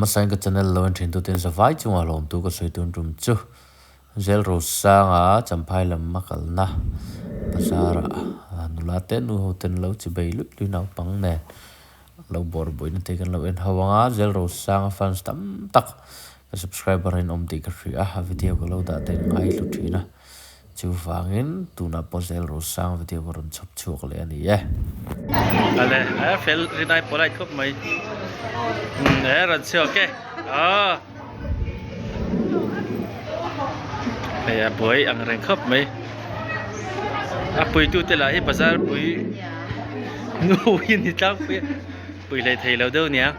Hmasain ka channel lo en thin tuten zavai chungah hlawmtu ka sawi tun tum chu Zel Rosanga Champhai lam a kalna bazar ah nula te nu ho ten lo chi bei luih luih naupang nen lo bawr buaina te kan lo en ho anga Zel Rosanga fans tam tak ka subscriber in awm tih ka hria a video ka lo dah te ngai hlu thin a. Chuvangin tunah pawh zel Rosang video ka rawn chhawp chhuak leh a ni e. Ale a fel rinai polite khawp mai umm e rawn chhuak e aw hei a buai ang reng khawp mai a puitu te lah hi bazar pui nu hi ni tlangpui a pui hlei thei lo deuh nia.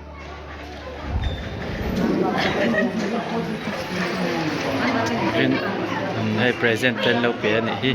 Hei present te an lo pe a nih hi.